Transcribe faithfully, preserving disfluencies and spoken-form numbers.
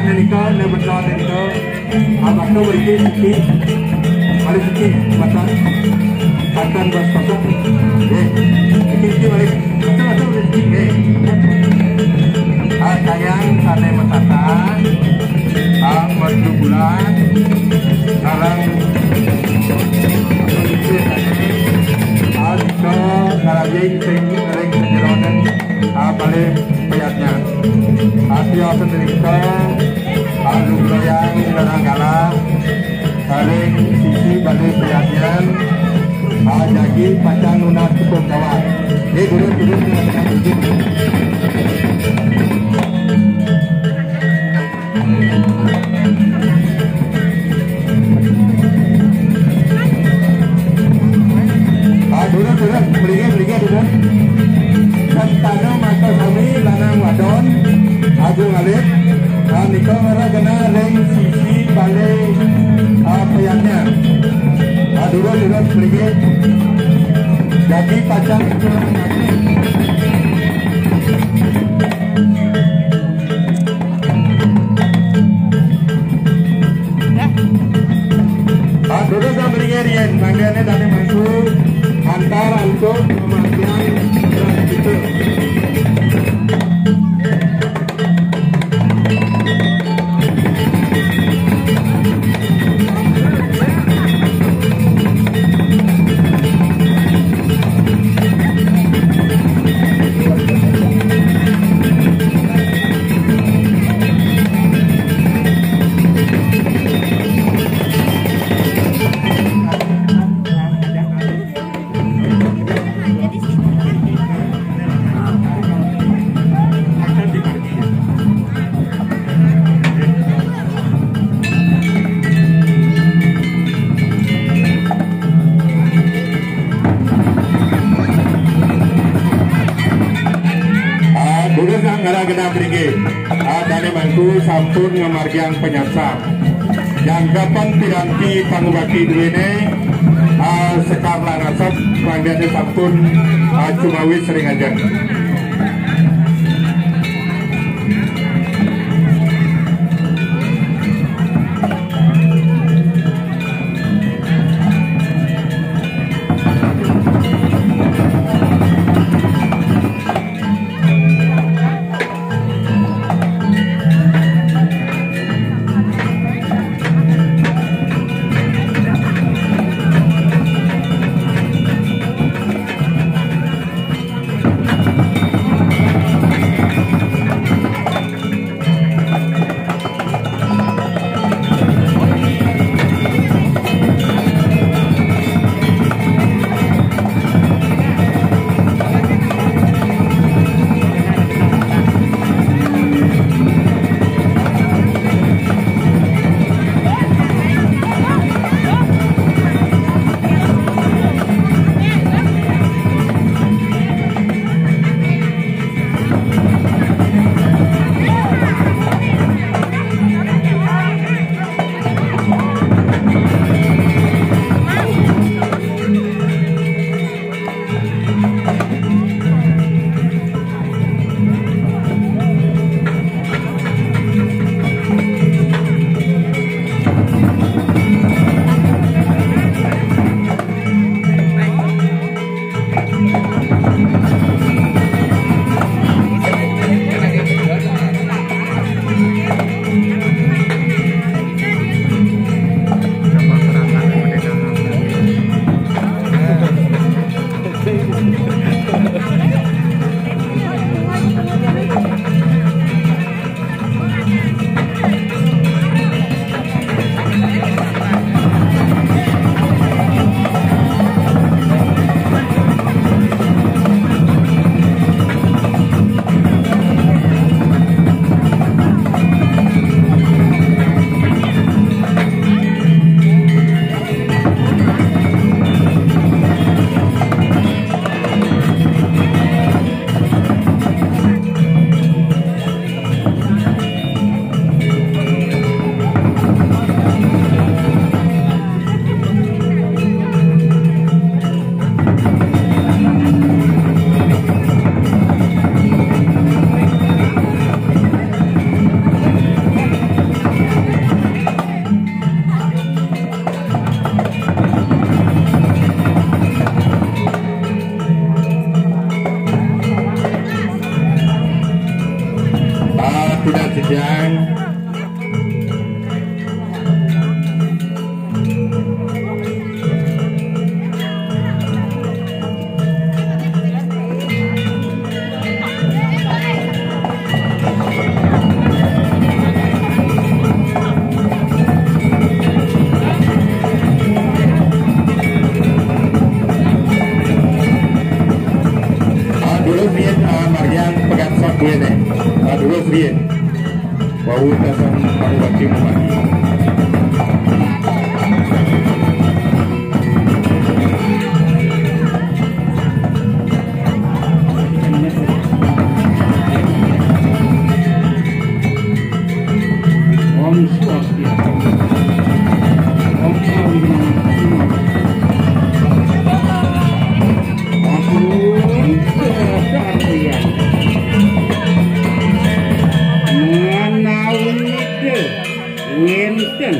Nika, ne betul nika. Abang tu balik sikit. Balik sikit, mata. Akan bos kosong. Eh, sikit, sikit balik. Betul, betul, balik sikit. Eh. Ah, sayang, sana matata. Ah, merdu bulan. Sarang. Ah, nika, sarang jeng, sing, ring, sejeronen. Ah, balik payatnya. Ah, sia sendiri kita. Ah, lu goyang, orang galah. Ring sisi balik payatnya. Ah, jagi pacang nunas tepung kawat. Eh, guru, guru, guru, guru. Ah, turun, turun. Meringgit, meringgit, turun. Sentana mata sami, lanang wadon. Agung alit. Ah, nika ngara kena ring sisi bale, ah, payatnya. Ah, turun, turun, meringgit. Jadi pacang turun kaki. Dah. Ah, duduk dah beringat-ringat. Mangga ni tadi mangku. Antar untuk memandian kita. Ah, dulu sang ngara genap ringgit. Ah, dane mangku sampun ngamargiang panyatsa. Jangkepan piranti pangubati duene, ah, sekar lan asep, mangdane sampun, ah, cumawis ring ajeng. Sudah sidang. Ah, dulu riyen, ah, Marian Pegat Sabwene. Ah, dulu riyen. Wau tasan pangubati mubati. Om Swastiastu. Om Swastiastu. Ampun, kesehatan. Menawi wenten